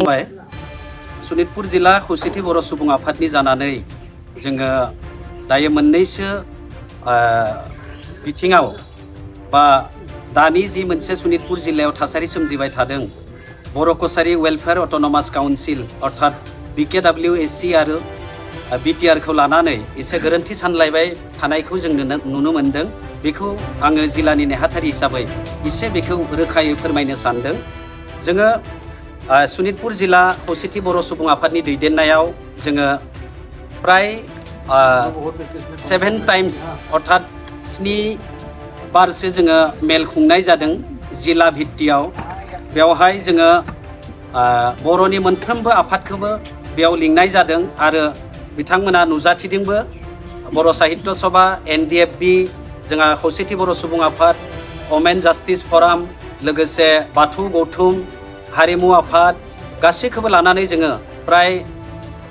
बुंबाय सनितपुर जिल्ला खौसेथि बर' सुबुं आफादनि जानानै जोङो दायो मोननैसो बिथिङाव बा दानि जि मोनसे सनितपुर जिल्लायाव थासारि सोमजिबाय थादों बर' कसारी वेलफेयार अट'नमास काउन्सिल अर्थात BKWAC आरो BTR खौ लानानै एसे गोरोन्थि सानलायबाय थानायखौ जों नुनो मोनदों। बेखौ आङो जिल्लानि नेहाथारि हिसाबै एसे बेखौ रोखायै फोरमायनो सानदों। जोङो सनितपुर जिल्ला खौसेथि बर' सुबुं आफादनि दैदेननायाव जोङो प्राय 7 टाइम्स अर्थात 7 बारसो जोङो मेल खुंनाय जादों जिल्ला भित्तियाव। बेवहाय जोङो बर'नि मोनफ्रोमबो आफादखौबो बेयाव लिंनाय जादों आरो बिथांमोना नुजाथिदोंबो। बर' साहित्य सभा, NDFB, जोंहा खौसेथि बर' सुबुं आफाद, वमेन जास्टिस फराम, लोगोसे बाथौ गौथुम हारिमु आफाद गासैखौबो लानानै जोङो प्राय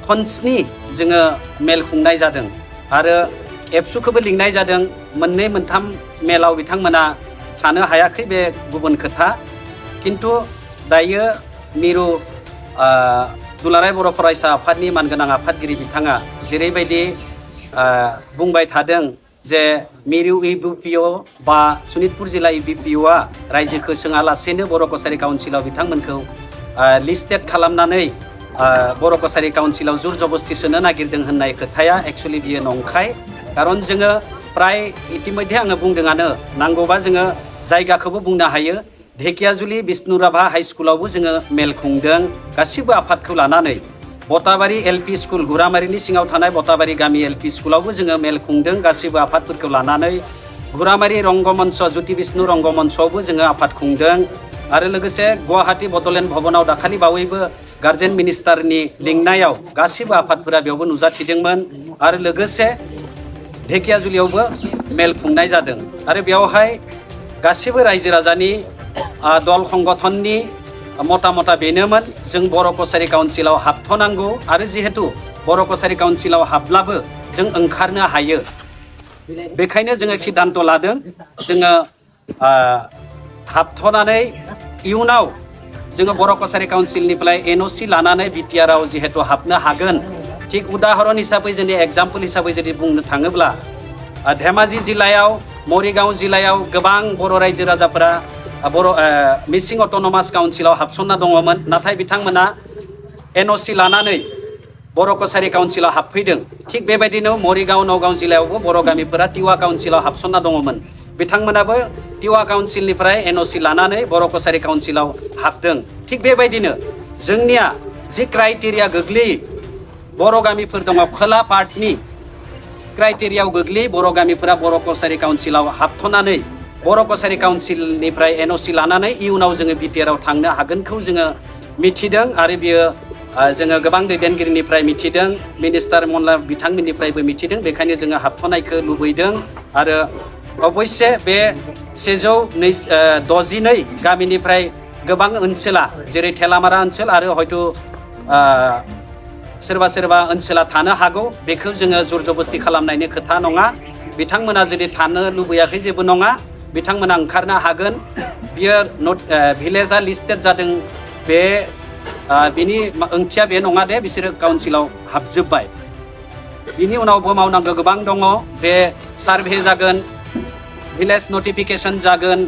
खनस्नि जोङो मेल खुंनाय जादों आरो एबसुखौबो लिंनाय जादों। मोननै मोनथाम मेलाव बिथांमोना थानो हायाखै, बे गुबुन खोथा। किन्तु दायो मिरु दुलाराय बर' फरायसा आफादनि मानगोनां आफादगिरि बिथाङा जेरैबायदि बुंबाय थादों जे मिरु UBPO बा सनितपुर जिल्ला UBPOआ रायजोखौ सोङालासेनो बर' कसारी काउन्सिलाव बिथांमोनखौ लिस्टेड खालामनानै बर' कसारी काउन्सिलाव जुर जबस्ति सोनो नागिरदों होननाय खोथाया एक्सुअलि बियो नंखाय। खारन जोङो प्राय इतिमध्ये आङो बुंदोंआनो, नांगौबा जोङो जायगाखौबो बुंनो हायो। ढेकियाजुलि बिष्णुराभा हाई स्कुलावबो जोङो मेल खुंदों गासिबो आफादखौ लानानै। बटाबारि LP स्कुल, गुरामारिनि सिङाव थानाय बटाबारि गामि LP स्कुलावबो जोङो मेल खुंदों गासिबो आफादफोरखौ लानानै। गुरामारि रंगमन्च, ज्योति बिष्णु रंगमन्चआवबो जोङो आफाद खुंदों आरो लोगोसे गुवाहाटी बड'लेण्ड भवनाव दाखालि बावैबो गार्जेन मिनिस्टारनि लिंनायाव गासिबो आफादफोरा बेयावबो नुजाथिदोंमोन आरो लोगोसे ढेकियाजुलियावबो मेल खुंनाय जादों आरो बेयावहाय गासिबो रायजो राजानि दल संगठननि मता बेनोमोन जों बर' कसारी काउन्सिलाव हाबथ'नांगौ आरो जिहेतु बर' कसारी काउन्सिलाव हाबब्लाबो जों ओंखारनो हायो। बेखायनो जोङो सिद्धान्त लादों जोङो हाबथ'नानै इयुनाव जोङो बर' कसारी काउन्सिलनिफ्राय NOC लानानै BTRआव जिहेतु हाबनो हागोन। थिग उदाहरन हिसाबै जोंनि एग्जाम्पल हिसाबै जुदि बुंनो थाङोब्ला धेमाजि जिल्लायाव, मरिगाव जिल्लायाव गोबां बर' रायजो राजाफोरा बर' मिसिं अट'नमास काउन्सिलाव हाबसनना दङमोन, नाथाय बिथांमोना NOC लानानै बर' कसारी काउन्सिलाव हाबफैदों। थिग बेबायदिनो मरिगाव, नगाव जिल्लायावबो बर' गामिफोरा टिवा काउन्सिलाव हाबसनना दङमोन। बिथांमोनाबो टिवा काउन्सिलनिफ्राय NOC लानानै बर' कसारी काउन्सिलाव हाबदों। थिग बेबायदिनो जोंनिया जि क्राइटेरिया गोग्लैयो, बर' गामिफोर दङ खोला पार्टनि क्राइटेरियाव गोग्लैयो बर' गामिफोरा बर' कसारी काउन्सिलाव हाबथ'नानै बर' कसारी काउन्सिलनिफ्राय NOC लानानै इयुनाव जोङो BTRआव थांनो हागोनखौ जोङो मिथिदों आरो बियो जोङो गोबां दैदेनगिरिनिफ्राय मिथिदों, मिनिस्टार मनला बिथांमोननिफ्रायबो मिथिदों। बेखायनो जोङो हाबथ'नायखौ लुबैदों आरो अबयसे बे 162 गामिनिफ्राय गोबां ओनसोला जेरै थेलामारा ओनसोल आरो हयथ' सोरबा ओनसोला थानो हागौ। बेखौ जोङो जुर जबस्ति खालामनायनि खोथा नङा। बिथांमोना जुदि थानो लुबैयाखै जेबो नङा, बिथांमोना ओंखारनो हागोन। बियो भिलेजआ लिस्टेड जादों, बे बिनि ओंथिया बे नङा दे बिसोरो काउन्सिलाव हाबजोब्बाय। बिनि उनावबो मावनांगौ गोबां दङ। बे सार्भे जागोन, भिलेज नटिफिकेसन जागोन,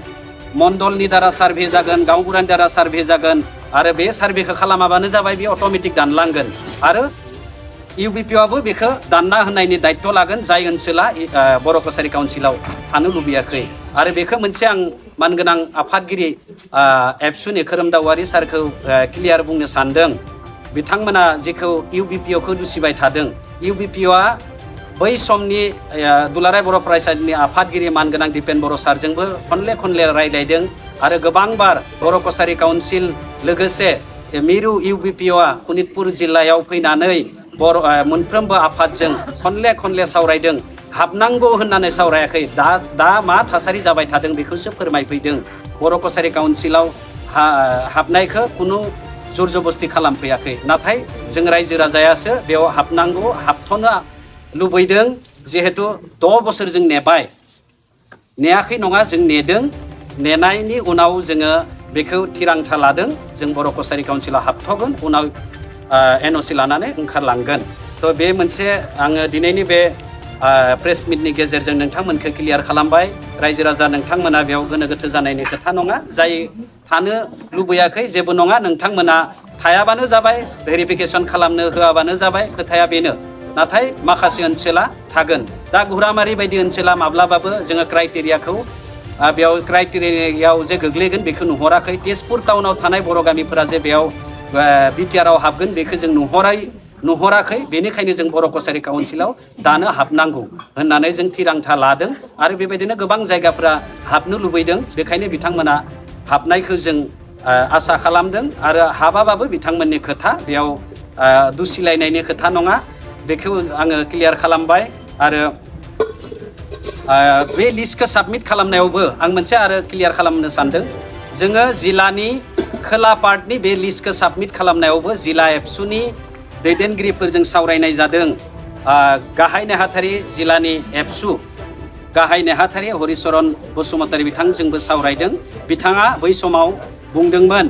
मण्डलनि द्वारा सार्भे जागोन, गावबुरानि द्वारा सार्भे जागोन आरो बे सार्भेखौ खालामाबानो जाबाय बे अट'मेटिक दानलांगोन आरो UBPOआबो बेखौ दानना होनायनि दायित्व लागोन जाय ओनसोला बर' कसारी काउन्सिलाव थानो लुबैयाखै। आरो बेखौ मोनसे आं मानगोनां आफादगिरि एबसुनि खोरोमदावारि सारखौ क्लियार बुंनो सानदों। बिथांमोना जेखौ UBPOखौ दुसिबाय थादों, UBPOआ बै समनि दुलाराय बर' फरायसालिनि आफादगिरि मानगोनां दिपेन बर' सारजोंबो खनले रायज्लायदों आरो गोबांबार बर' कसारी काउन्सिल लोगोसे मिरु UBPOआ सनितपुर जिल्लायाव फैनानै मोनफ्रोमबो आफादजों खनले सावरायदों। हाबनांगौ होननानै सावरायाखै, दा मा थासारि जाबाय थादों बेखौसो फोरमायफैदों। बर' कसारी काउन्सिलाव हाबनायखौ खुनु जुर जबस्ति खालामफैयाखै, नाथाय जों रायजो राजायासो बेयाव हाबनांगौ, हाबथ'नो लुबैदों। जिहेतु 6 बोसोर जों नेबाय, नेयाखै नङा, जों नेदों। नेनायनि उनाव जोङो बेखौ थिरांथा लादों जों बर' कसारि काउन्सिलाव हाबथ'गोन उनाव NOC लानानै ओंखारलांगोन थ' बे मोनसे आङो दिनैनि बे प्रेस मिटनि गेजेरजों नोंथांमोनखौ क्लियार खालामबाय रायजो राजा नोंथांमोना बेयाव गोनो गोथो जानायनि खोथा नङा जाय थानो लुबैयाखै जेबो नङा नोंथांमोना थायाबानो जाबाय भेरिफिकेसन खालामनो होआबानो जाबाय खोथाया बेनो नाथाय माखासे ओनसोला थागोन दा गुरामारि बायदि ओनसोला माब्लाबाबो जोङो क्राइटेरियाखौ बेयाव क्राइटेरियायाव जे गोग्लैगोन बेखौ नुहराखै तेजपुर टाउनाव थानाय बर' गामिफोरा जे बेयाव बिटिआरआव हाबगोन बेखौ जों नुहराखै बेनिखायनो जों बर' कसारि काउन्सिलाव दानो हाबनांगौ होननानै जों थिरांथा लादों आरो बेबायदिनो गोबां जायगाफ्रा हाबनो लुबैदों बेखायनो बिथांमोना हाबनायखौ जों आसा खालामदों आरो हाबाबाबो बिथांमोननि खोथा बेयाव दुसिलायनायनि खोथा नङा बेखौ आङो क्लियार खालामबाय आरो बे लिस्टखौ साबमिट खालामनायावबो आं मोनसे आरो क्लियार खालामनो सानदों जोङो जिल्लानि खोला पार्टनि बे लिस्टखौ साबमिट खालामनायावबो जिल्ला एबसुनि दैदेनगिरिफोरजों सावरायनाय जादों गाहाय नेहाथारि जिल्लानि एबसु गाहाय नेहाथारि हरिचरन बसुमतारी बिथांजोंबो सावरायदों बिथाङा बै समाव बुंदोंमोन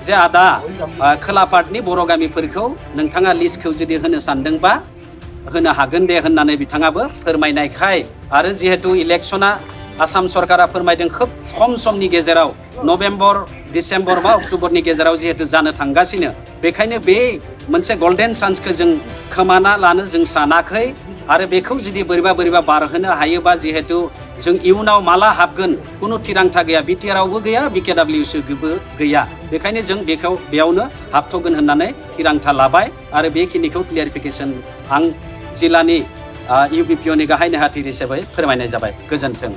जे आदा खोला पार्टनि बर' गामिफोरखौ नोंथाङा लिस्टखौ जुदि होनो सानदोंबा होनो हागोन दे होननानै बिथाङाबो फोरमायनायखाय आरो जिहेतु इलेक्शना आसाम सरकारा फोरमायदों खोब खम समनि गेजेराव नभेम्बर डिसेम्बर बा अक्ट'बरनि गेजेराव जिहेतु जानो थांगासिनो बेखायनो बे मोनसे गल्डेन चान्सखौ जों खोमाना लानो जों सानाखै आरो बेखौ जुदि बोरैबा बारहोनो हायोबा जिहेतु जों इयुनाव माला हाबगोन खुनु थिरांथा गैया बिटिआरआवबो गैया BKWCबो गैया बेखायनो जों बेखौ बेयावनो हाबथ'गोन होननानै थिरांथा लाबाय आरो बेखिनिखौ क्लियारिफिकेसन आं जिल्लानि UBPOनि गाहाय नेहाथारि हिसाबै फोरमायनाय जाबाय गोजोन्थों